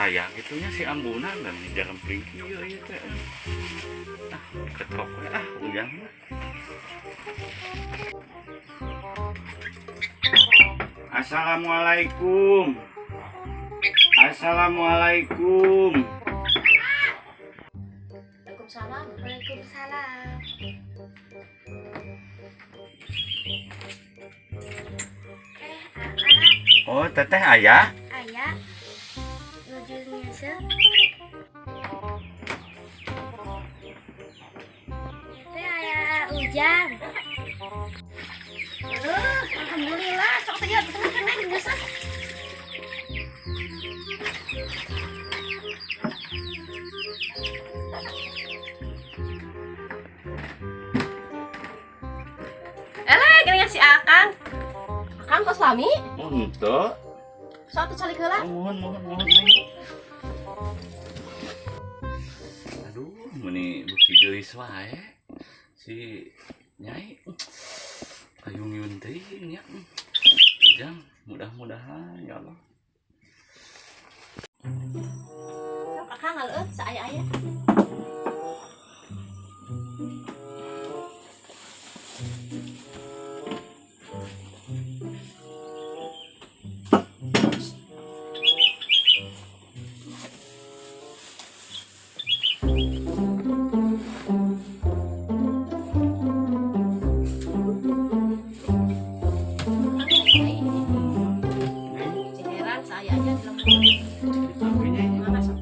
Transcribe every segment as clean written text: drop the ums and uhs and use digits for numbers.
Percaya gitunya si ambuna dan jarang kieu ieu teh. Ah, ketrok we ah ujang mah. Assalamualaikum. Assalamualaikum. Waalaikumsalam. Waalaikumsalam. Eh, Aa, Oh, teteh ayah. Ayah, nuju nyesel. Teh ayah Ujang. Alhamdulillah, sok teh tengah kena geus ah. Eleh, gini si Akang. Akang kok suami? Oh, henteu. Sok atuh calik heula. Oh, mohon, mohon, mohon, Neng. Aduh, meni beuki geulis wae. Si Nyai kayung teuing nya. Ujang, mudah-mudahan ya Allah. Sok Akang ngaleueut saaya-aya. Neng, Ciheran saya aja di lembur. ditampi Nyai. Mangga sok.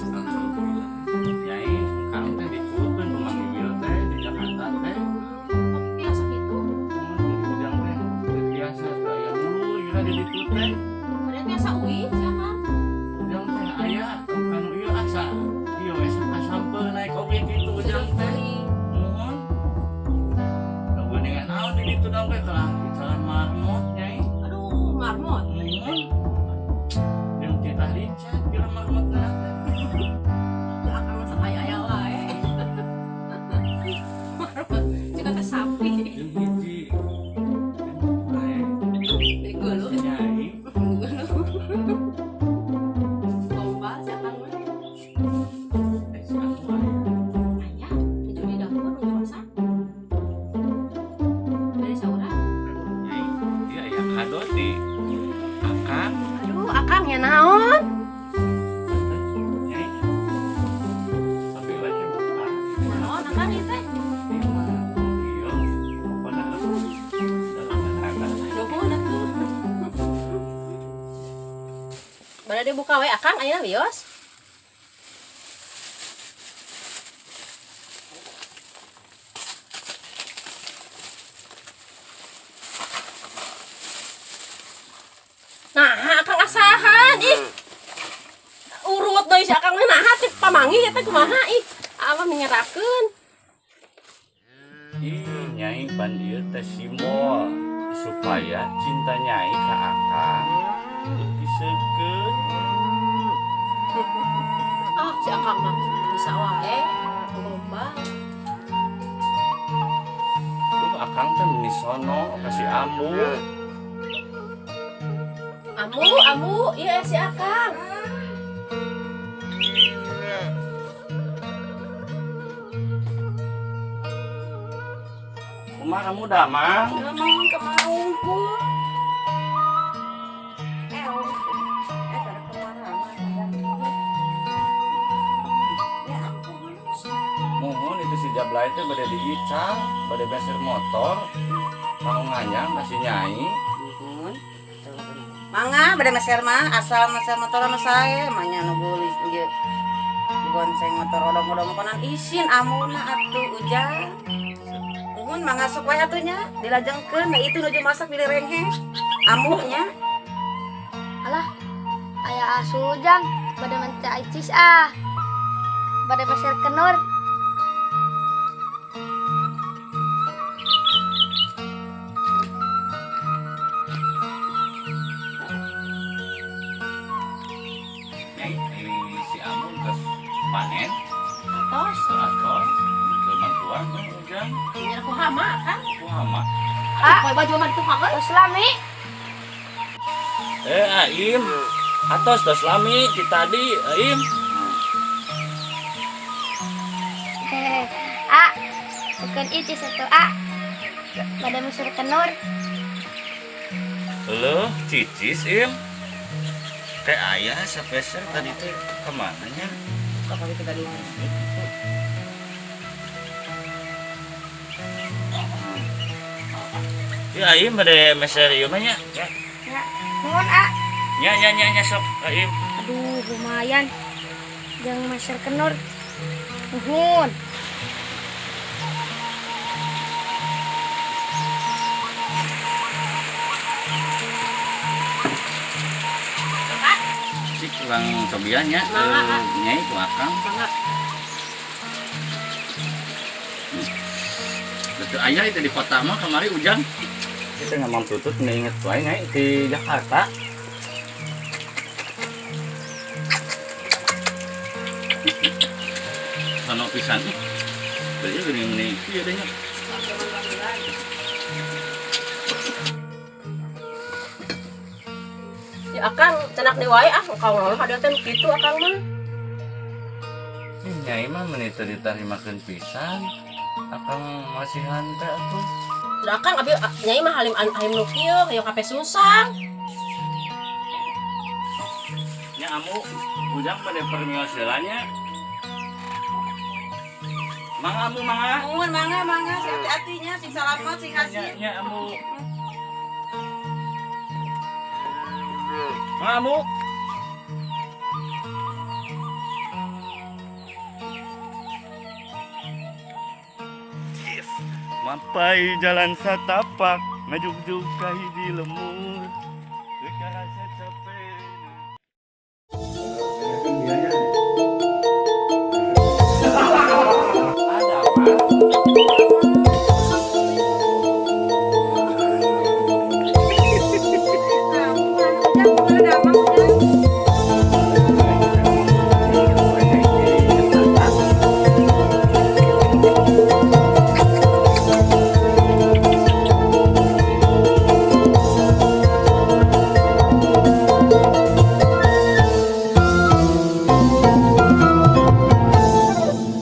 Alhamdulillah. Nyai, kang teh dikulkeun pamanggil teh di Jakarta teh. Oh, biasa gitu. Jadi ujang teh teu biasa teu aya mulu geura di ditu teh. Padahal biasa uih si Akang. Ujang teh aya kanu ieu asa ieu we sampeu naik oge kitu ujang teh. Mohon. Da geuningan naon di ditu dong teh kalah jalan marmot Nyai. Aduh, marmot. Mohon. Jeung titah ricat geura marmotna teh. Ya Akang mah saaya-aya wae. Marmot juga teh sapi. Jeung hiji. Wae. Bego lu. Nyai. Gombal si Akang mah. Eh, si aku aya. Aya, nuju di dapur nuju masak. Dari saurang. Nyai, ieu aya kado di Akang. Aduh, Akang ya naon? Nyai. Tapi lagi buka. Naon Akang ieu teh? Iya, pokoknya dalam Nuhun atuh. Bada dibuka we Akang ayeuna wios. Nah, Akang asahan ih. Urut deui si Akang mah naha teh pamanggih eta kumaha ih. Abah menyerahkeun. Ih, Nyai pan ieu teh simbol supaya cinta Nyai ka Akang leuwih seukeut. Ah, si Akang mah bisa wae gombal. Duh, Akang teh meni sono ka si Ambu. Ambu, Ambu, iya si Akang. Kumaha kamu damang? Ngomong kemaungku. Eh, eh, kada kemana? Ya ampun. Mohon itu si Jablay teh bade diical, bade beser motor. Mau nganyang ka si Nyai. Nuhun. Mangga bade meser mah asal meser motor sama saya manya nu geulis ieu. Dibonceng motor odong-odong konan isin amuna atuh Ujang. Nuhun mangga sok wae atuh nya dilajengkeun da itu nuju masak bilih renghe. Amunya. Alah, ayah asu Ujang, bade minta icis ah. Bade meser kenur. Nyai, eh, si Amu geus panen. Atos, Atos, ke mantuan Ujang. nya aku hama Akang. Ku hama. Ah. Poe baju mah ditukakeun. Terus lami. Eh, Aim. Atos tos lami ti tadi, Aim. Hehehe. A, bukan itu satu A. Bade meser kenur. Halo, cicis, Im. Teh ayah sapeser tadi teh kemana nya? Apa itu tadi? Ya, Aim bade meser ieu mah nya. Ya, Ya, nuhun A. nya nya nya nya sok, Aim. Aduh, lumayan. Jangan meser kenur. Nuhun. Cik kurang cobian nya. Mangga, Eh, nyai ku akang. Mangga. Betul ayah itu di kota mah kemari ujang. Kita nggak tutut nggak inget wae nyai di Jakarta. Sono pisan. Ih, berarti gini gini iya deh nya. Ya akang cenak deui wae ah kau ngolah ada teh nu kitu akang mah. Ih, nyai mah meni teu ditarimakeun pisan. Akang masih hante atuh. Terus akang abi nyai mah halim halim nu kieu hayo kape susah. Nya amu ujang pada permios heula nya. Mangga amu mangga. Nuhun mangga mangga sing hati-hatinya sing salamet sing Nya hasil. nya amu. Mangga amu. Yes. Mampai jalan satapak ngajugjug ka hiji lemur. Teu karasa capek.